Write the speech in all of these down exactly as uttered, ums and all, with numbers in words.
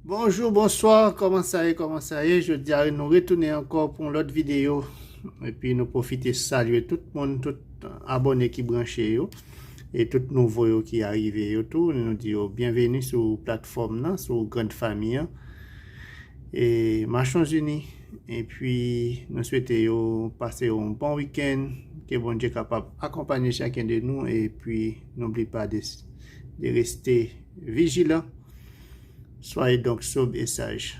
Bonjou, bonswa, kòman sa ye, kòman sa ye? Jodi a nou retounen ankò pou yon lòt videyo. Epi nou pwofite salye tout moun, tout abòne ki branche yo, e tout nouvo yo ki arive yo tou. Nou di yo byenveni sou platfòm nan, sou grand fanmi an. E Machon Zini, epi nou swete yo pase yon bon wikenn, ke Bondye kapab akonpanye chaken de nou, epi n'oublie pas de, de rester vigilant. Soyez donc sobres et sages.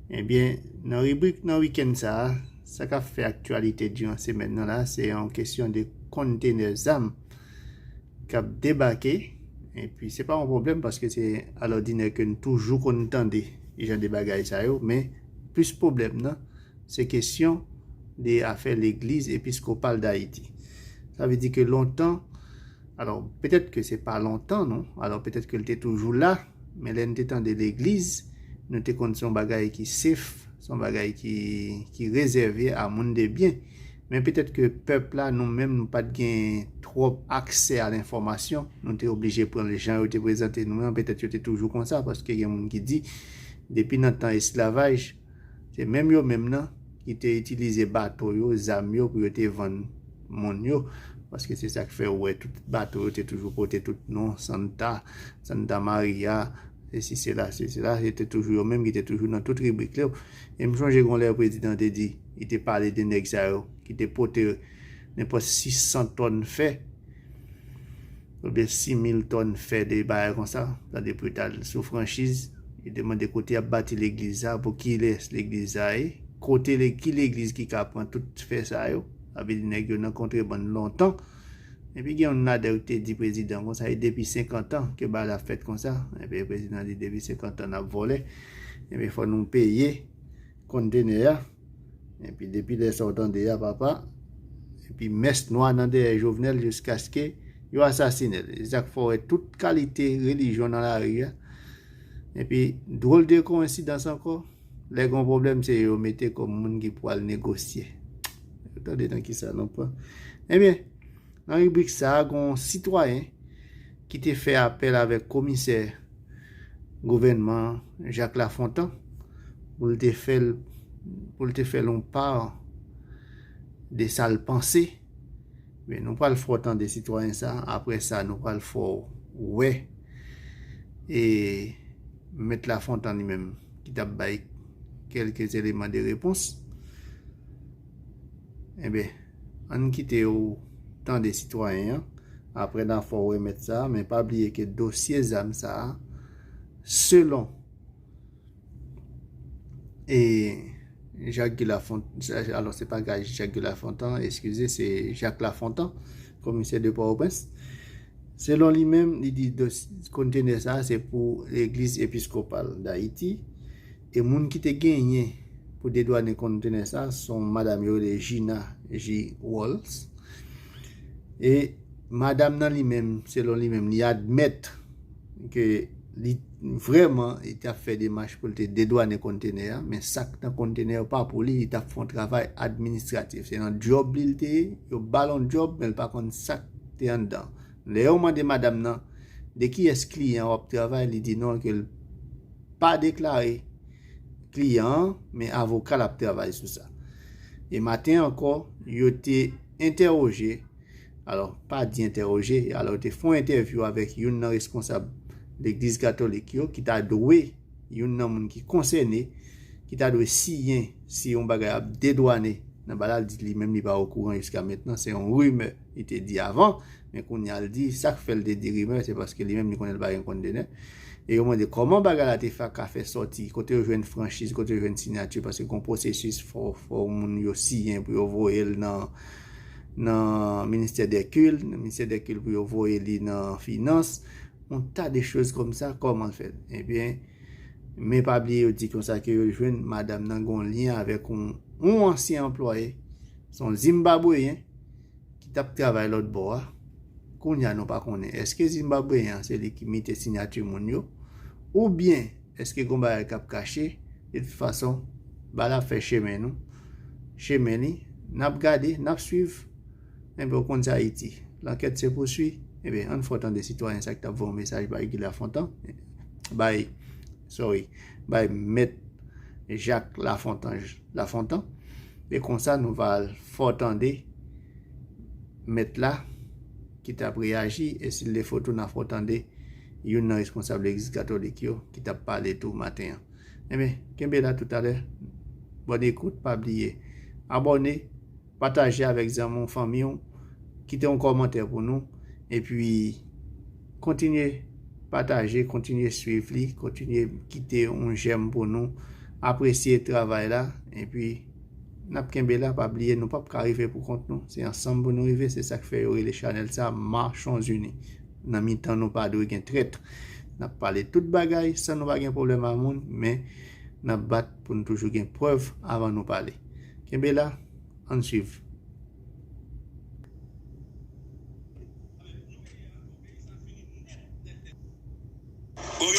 Ebyen, nan ribrik nan wikenn sa a, sa k ap fè aktyalite diran semèn nan la, se yon kesyon de kontenè zam k ap debake. Epi se pa yon pwoblèm paske se alòdinè ke n toujou konn tande jan de bagay sa yo, men plis pwoblèm nan, se kesyon de afè legliz episkopal d Ayiti. Sa vle di ke lontan, alò, petèt ke se pa lontan, non, alò, petèt ke l te toujou la, men lè n te tande legliz, nou te konn se yon bagay ki sef, se yon bagay ki, ki rezève a moun de byen. Men petèt ke pèp la, nou menm, nou pa t gen twòp aksè a lenfòmasyon, nou te oblije pran l jan yo te prezante nou an, petèt yo te toujou konsa, paske gen moun ki di, depi nan tan esklavaj, se menm yo menm nan ki te itilize bato yo, zam yo pou yo te vann moun yo, paske se sa k fè ou wè tout bato yo te toujou pote tout non, Santa, Santa Maria, sesi, sela, sesi, sela, se te toujou yo menm ki te toujou nan tout ribrik yo. E m sonje gon lè prezidan te di, li te pale de nèg sa yo ki te pote nenpòt sis san tòn fè, oubyen sis mil tòn fè, de bagay konsa, tande pou yo t al sou franchiz, yo te mande kote y ap bati legliz sa, pou kilès legliz sa ye, kote le, ki legliz ki ka pran tout fè sa yo. Sa vle di nèg yo nan kontrebann lontan. Epi gen youn ladan yo te di prezidan konsa, e depi senkant an ke bagay la ap fèt konsa. Epi prezidan di depi senkant an n ap vòlè. Epi fò nou peye kontenè a. Epi depi lè sa w tande a, papa, epi mès nwa nan dèyè Jovenel jiskaske yo asasinen l. E sa k fè w wè tout kalite relijyon nan lari a. Epi, dwòl de kowensidans ankò, lè gon pwoblèm, se yo mete kòm moun ki pral negosye. Tande nan kisa nou pran. Ebyen, nan ribrik sa a, gon sitwayen ki te fè apèl avèk komisè gouvènman an, Jacques Lafontant, pou l te fè l, pou l te fè l yon pa de sa l panse. Men nou pral fè w tande sitwayen sa a, apre sa, nou pral fè w wè e Mèt Lafontant li menm ki t ap bay kèlke eleman de repons. Ebyen, ann kite w tande sitwayen an. Apre, n a fè w remèt sa, men pa bliye ke dosye zam sa a, selon e Jacques Guy Lafontant, alò, se pa Jacques Guy Lafontant, eskize, se Jacques Lafontant, komisè de Pòtoprens. Selon li menm, li di kontenè sa a se pou Legliz Episkopal d Ayiti. E moun ki te genyen pou dedwanen kontenè sa a, se yon madanm yo rele Gina G Walls. E madanm nan li menm, selon li menm, li admèt ke li vrèman, li t ap fè demach pou l te dedwanen kontenè a, men sa k nan kontenè a pa pou li, li t ap fè yon travay administratif. Se nan djòb li l te ye, yo ba l yon djòb, men l pa konn sa k te anndan. Lè yo mande madanm nan, de kiyès kliyan w ap travay, li di non, ke l pa deklare kliyan an, men avoka l ap travay sou sa. E maten ankò, yo te entèwoje, alò, pa di entèwoje, alò, yo te fè yon entèvyou avèk youn nan responsab legliz katolik yo, ki ta dwe, youn nan moun ki konsène, ki ta dwe siyen si yon bagay ap dedwanen nan bagay la, l di li menm li pa okouran jiska mentnan, se yon rimè, li te di avan, men kounye a l di, sa k fè l te di rimè, se paske li menm li konnen l pa gen kontenè. E yo mande kòman bagay la te fè, ka fè sòti, kote yo jwenn franchiz, kote yo jwenn siyati, paske gon pwosesis, fò, fò moun yo siyen pou yo voye l nan, nan ministè dè kil, nan ministè dè kil pou yo voye li nan finans, yon ta de choz kòmsa, kòman l fèt? Ebyen, men pa bliye yo di konsa ke yo jwenn madanm nan gon lyen avèk yon, yon ansyen anplwaye, se yon Zimbabweyen ki t ap travay lòt bò a. Kounye a nou pa konnen èske Zimbabweyen an se li ki mete siyati moun yo, oubyen èske gon bagay k ap kache? De tout fason, bagay la ap fè chemen nou, chemen li, n ap gade, n ap swiv. Ebyen, ou konn sa Ayiti. L'enquête se poursuit. Ebyen, ann fè w tande sitwayen sa ki t ap voye yon mesaj bay Guy Lafontant, bay sorry, bay Mèt Jak Lafontan, Lafontan. E konsa nou va fè w tande Mèt la ki t ap reyaji, e si l defo tou, n a fè w tande youn nan responsab legliz katolik yo ki t ap pale tou maten an. Ebyen, kenbe la toutalè. Bòn ekout, pa bliye abòne, pataje avèk zanmi w, fanmi w, kite yon kòmantè pou nou, epi kontinye pataje, kontinye swiv li, kontinye kite yon jèm pou nou, apresye travay la, epi n ap kenbe la, pa bliye, nou p ap ka rive pou kont nou, se ansanm pou nou rive, se sa k fè yo rele chanèl sa Machons Unis. Nan mitan nou pa dwe gen trèt. N ap pale tout bagay san nou pa gen pwoblèm a moun, men n ap bat pou nou toujou gen prèv avan nou pale. Kenbe la, ann swiv. Ok?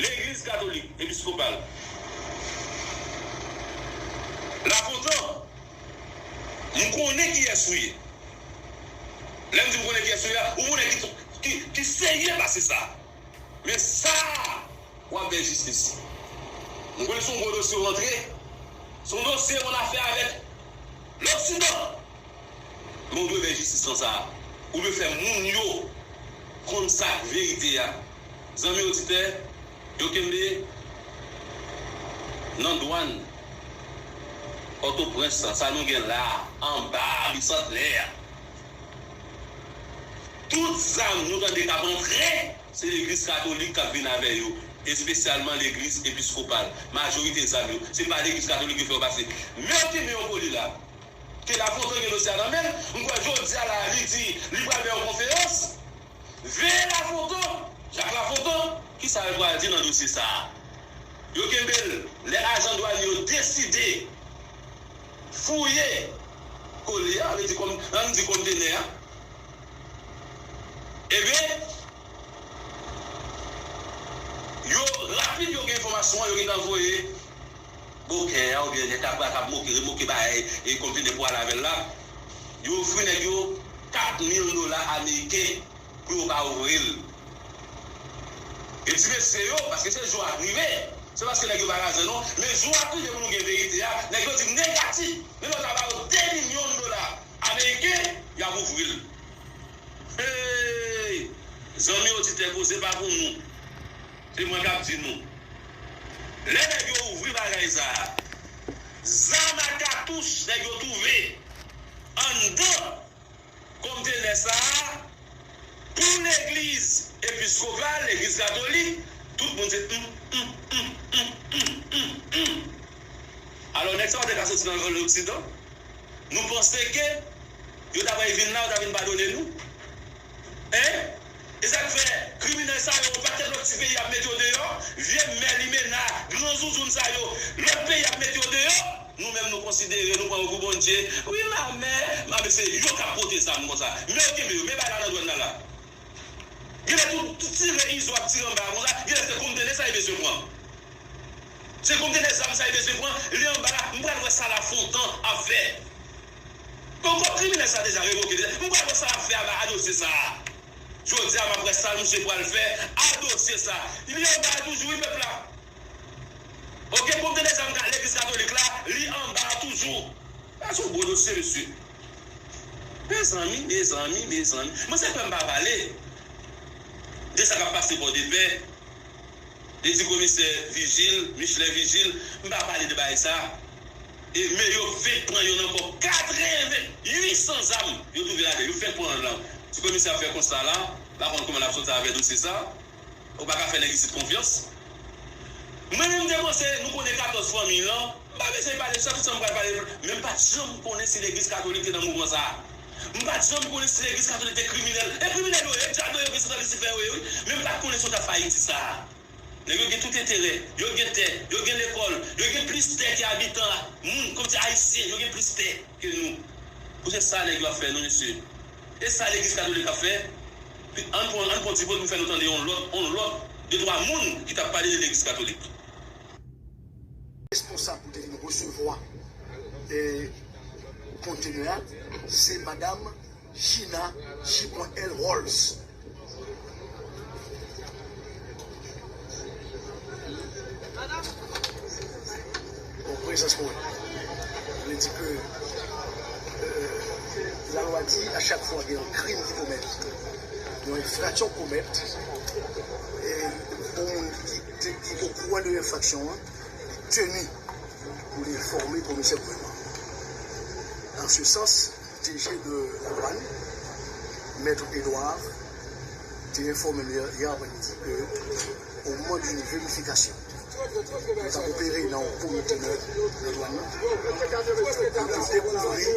Legliz katolik episkopal Lafontan, m konnen kiyès ou ye. Lè m di m konnen kiyès ou ye a, ou konnen ki, ki, ki serye pase sa. Men sa, w ap bay jistis. M konnen se yon gwo dosye w antre. Se yon dosye w an afè avèk Loksidan. Men w dwe bay jistis nan sa. Ou dwe fè moun yo konn sa k verite a. Zanmi oditè, yo kenbe nan dwàn Pòtoprens lan, sa nou gen la, anba Bisantnè a. Tout zam nou tande k ap antre, se legliz katolik k ap vin avè yo, espesyalman legliz episkopal. Majorite zam yo, se pa legliz katolik yo fè yo pase. Men yo kenbe yon koli la. Ke Lafontan gen dosye a nan men l, m kwè jodi a la, li di li pral fè yon konferans. Veye Lafontan, Jak Lafontan, kisa l pral di nan dosye sa a? Yo kenbe l, lè ajan dwàn yo deside fouye koli a, vle di kòm, ann di konntenè a, ebyen, yo rapid yo gen enfòmasyon an, yo gentan voye bokè a oubyen nèg k ap, k ap moke, remoke bagay e konntenè pou al avè l la, yo ofri nèg yo kat mil dola ameriken pou yo ka ouvri l. E ti mesye yo, paske se jou a k rive, se paske nèg yo pa razè non, men jou a k rive pou nou gen verite a, nèg yo di negatif, men lè w ta ba yo de milyon dola ameriken, y ap ouvri l. Hey! Zanmi oditè, koze pa pou nou. Se mwen k ap di nou. Lè nèg yo ouvri bagay sa a, zam a katouch nèg yo twouve anndan konntenè sa a pou legliz episkopal, legliz katolik, tout moun se hum, hum, hum. Alò, nèg sa yo te ka soti nan Loksidan? Nou panse ke yo ta pral vin la, yo ta vin padone nou? Hein? E sa k fè kriminèl sa yo, yon pakèt lòt ti peyi ap mete yo deyò, vye mè limena, gran zouzoun sa yo, lòt peyi ap mete yo deyò, nou menm nou konsidere, nou pran yo pou Bondye. Wi, mamè, mamè se yo k ap pote zam konsa. Men yo kenbe yo, men bay la nan dwàn nan la. Genlè tou, tou tire izo ap tire anba a konsa, genlè se konntenè sa yo bezwen pran. Se konntenè zam sa yo bezwen pran, li anba la, m pral wè sa Lafontan ap fè. Bon, kòm kriminèl sa deja revoke deja, m pral wè sa l ap fè a, a dosye sa a. Jodi a, m ap wè sa misye pral fè a dosye sa. Li anba a toujou, wi, pèp la. Ok, konntenè zam legliz katolik la, li anba a toujou. Sa se yon gwo dosye, mesye. Mezanmi, mezanmi, mezanmi. Mwen se kwè m pa pale de sa k ap pase Pòdepè. Li di komisè Vigil, Michelet Vigil, m pa pale de bagay sa. E men yo fenk pran youn ankò katreven, uit san zam yo twouve ladan. Yo fenk pran youn lan. Ti komisè ap fè konsta la, l ap konn kòman l ap soti avè dosye sa. Ou pa ka fè nèg isit konfyans. Mwen menm m te panse nou konnen katòz fanmi lan. M pa bezwen pale de sa, tout sa m pral pale, men m pa t janm konnen si legliz katolik te nan mouvman sa. M pa t janm konnen si legliz katolik te kriminèl. E kriminèl yo ye, dyab yo ye, vre se sa Lisifè yo ye, wi. Men m pa t konnen si yo t ap fè Ayiti sa. Nèg yo gen tout enterè, yo gen tè, yo gen lekòl, yo gen plis tè ke abitan moun, kòmsi ayisyen, yo gen plis tè ke nou. Pou se sa nèg yo ap fè nou, mesye. E sa legliz katolik ap fè? Ann pran, ann pran ti po pou m fè nou tande yon lòt, yon lòt, de twa moun ki t ap pale de legliz katolik. Responsab pou te vin resevwa e, kontenè a, se madanm Gina J. L. Rolls. Prezans mwen. Vle di ke, euh, lalwa di, a chak fwa gen yon krim ki komèt, yon enfraksyon komèt, e yon moun ki, ki, ki okouran de enfraksyon an, li teni pou li enfòme komisè gouvènman. An se sans, D G de la douane, Maître Edouard, te enfòme m yè, yè aprèmidi ke, au moment d'une vérification, nou t ap opere nan yon kontenè nan dwàn nan, nou te dekouvri,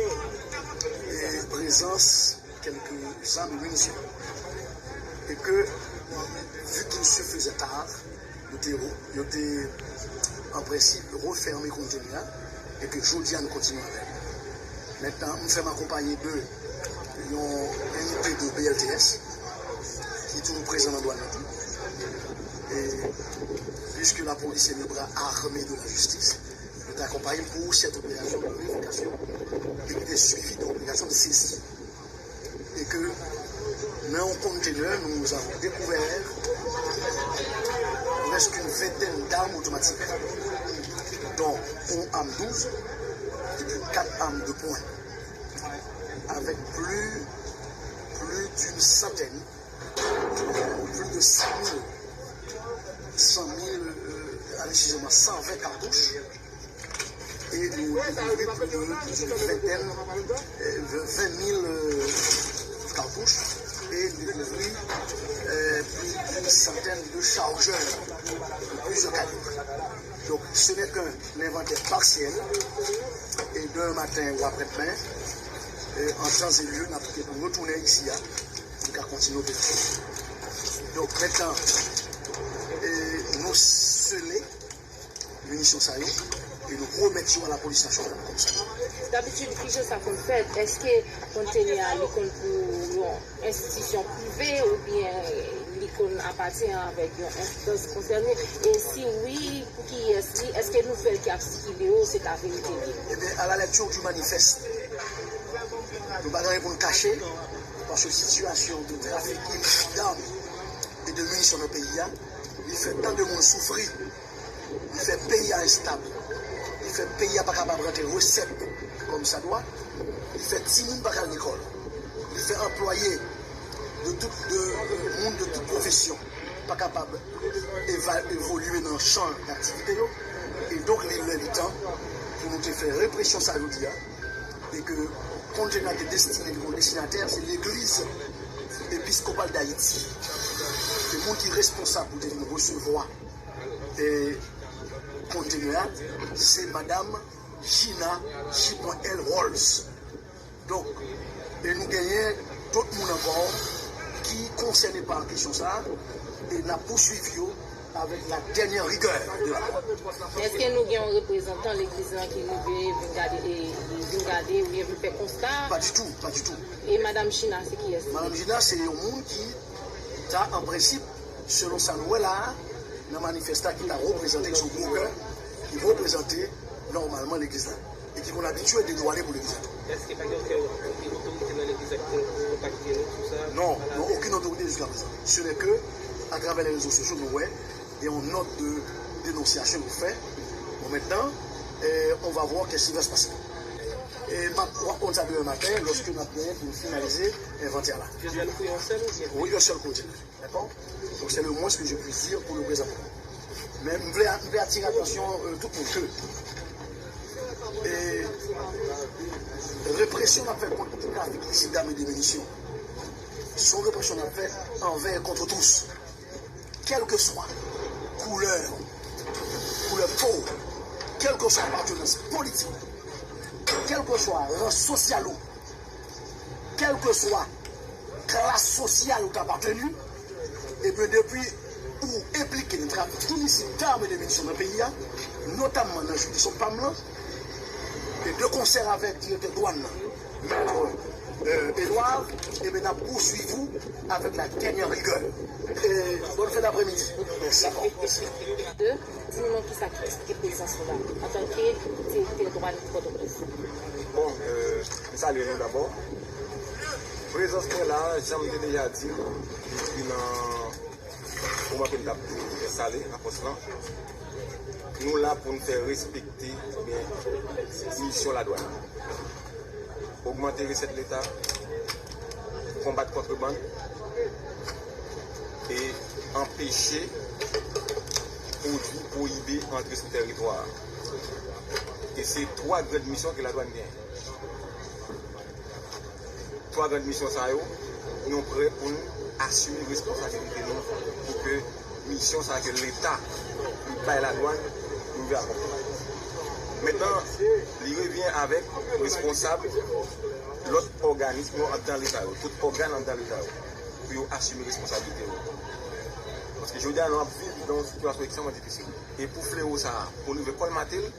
e, prezans kèlke zam e minisyon. E ke, vu qu'il se faisait tard, yo te, yo te, an prensip, refèmen kontenè a, e ke jodi a nou kontinye avè l. Mentnan, m fè m akonpaye de yon inite de B L T S, ki toujou prezan nan dwàn nan tou. E, puisque la police est le bras armé de la justice, yo te akonpaye m pou cette opération de vérification, e ki te suivi de opération de saisie. Et que dans un conteneur, nous avons découvert presque une vingtaine d'armes automatiques, dont un M douze et puis quatre armes de poing, avec plus, plus d'une centaine, plus de cent mille, cent mille, euh, allez, excusez-moi, cent vingt cartouches. E nou dekouvri plis de, plis de ventèn, euh, vingt mille, euh, cartouches. E nou dekouvri, euh, plis d'une centaine de chargeurs de plusieurs calibres. Donc, ce n'est qu'un inventaire partiel. Et demain matin ou après-demain, euh, en temps et lieu, n ap retounen isi a, nou ka kontinye operasyon. Donc, maintenant, euh, nou sele minisyon sa yo, e nou remèt yo a la polis nasyonal kòm sa. Dabitid, kijan sa konn fèt? Èske kontenè a, li konn pou yon enstitisyon prive oubyen li konn apatyen avèk yon enstans konsène? E si wi, pou kiyès li? Èske nouvèl ki ap sikile yo, se ta verite li? Ebyen, à la lecture du manifeste, nou pa gen anyen pou n kache, paske sitiyasyon de trafik ilisit dam e de minisyon nan peyi a, li fè tan de moun soufri. Li fè peyi a enstab. Li fè peyi a pa kapab rantre resèt kòm sa dwa. Li fè timoun pa ka al lekòl. Li fè anplwaye de tout, de, euh, moun de tout pwofesyon pa kapab eva-, evolye nan chan daktivite yo. E donk, li lè, li tan pou nou te fè represyon sa jodi a. E ke kontenè a te destine, li gon destinatè, se Legliz Episkopal Dayiti. Se moun ki responsab pou te vin resevwa e kontenè a, se madanm Gina J L Rolls. Donk, e nou genyen dòt moun ankò ki konsène pa kesyon sa a, e n ap pouswiv yo avec la dernière rigueur de la loi. Èske nou gen yon reprezantan legliz lan ki rive vin gade, e, vin gade oubyen vin fè konsta? Pas du tout, pas du tout. E Madam Gina, se kiyès? Madam Gina, se yon moun ki ta, an prensip, selon sa nou wè la a, nan manifèsta ki ta reprezante, ki se yon brokè, ki reprezante nòmalman legliz la, e ki konn abitye dedwane pou legliz la tou. Èske pa gen okenn, okenn otorite nan legliz la ki kontakte nou sou sa? Non, non, aucune autorité jusqu'à présent. Ce n'est que à travers les réseaux sociaux, nou wè, gen yon nòt de denonsyasyon nou fè. Bon, maintenant, euh, on va voir qu'est-ce qui va se passer. E m ap, w ap konn sa demen maten, lòske n ap genyen pou n finalize envantè la. Yo jwenn pou yon sèl oubyen? Oui, yon sèl kontenè. Dakò? Donk, se le mwens ke je puis dire pou le prezan moman. Men m vle, m vle atire atansyon, euh, tout moun ke, e, represyon n ap fè kont trafik ilisit dam e de minisyon, se yon represyon n ap fè anvè e kont tous. Kèlkeswa koulè, koulè po w, kèlkeswa apartenans politik, kèlkeswa rans sosyal ou, kèlkeswa klas sosyal ou t apateni, ebyen, depi ou enplike nan trafik ilisit dam e de minisyon nan peyi a, notamman nan jiridiksyon pa m lan, e de konsè avèk direktè dwàn nan, Mèt, euh, Edouard, ebyen, n ap pouswiv ou avèk la dènyè rigè. E bonne fin d'après-midi. Mèsi. Di nou non, kisa ki eksplike prezans ou la antanke direktè dwàn Pòtoprens? Bon, euh, m salye nou dabò. Prezans mwen la, jan m te deja di, depi nan Kòman ke m t ap di, enstale nan pòs lan, nou la pou n fè respekte, ebyen, misyon ladwàn. Ogmante resèt Leta, konbat kontrebann e anpeche pwodui pwoyibe antre sou tèritwa a. E se twa gran misyon ke ladwàn gen. Twa gran misyon sa yo, nou prè pou n asime responsabilite nou pou ke misyon sa ke Leta li bay ladwàn, nou rive akonpli. Mentnan, li revyen avèk responsab lòt òganis yo anndan Leta yo, tout ògàn anndan Leta yo, pou yo asime responsabilite yo. Paske jodi a, nou ap viv nan yon sitiyasyon ekstrèmman difisil. E pou flewo sa a, pou n rive kòlmate l,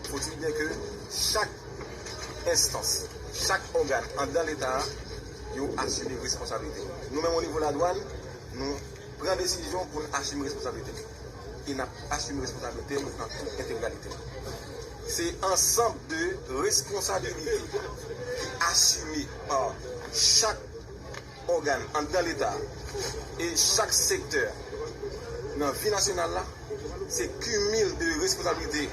fodil byen ke chak enstans, chak ògàn anndan Leta a, yo asime responsablite yo. Nou menm, o nivo ladwàn, nou pran desizyon pou n asime responsablite nou. E n ap asime responsablite nou nan tout entegralite l. Se ansanm de responsabilite ki asime pa chak ògàn anndan Leta e chak sektè nan vi nasyonal la, se kimil de responsablite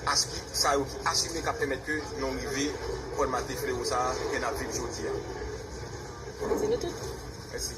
as-, sa yo ki asime k ap pèmèt ke nou rive kòlmate flewo sa a ke n ap viv jodi a. Se nou tout. Mèsi.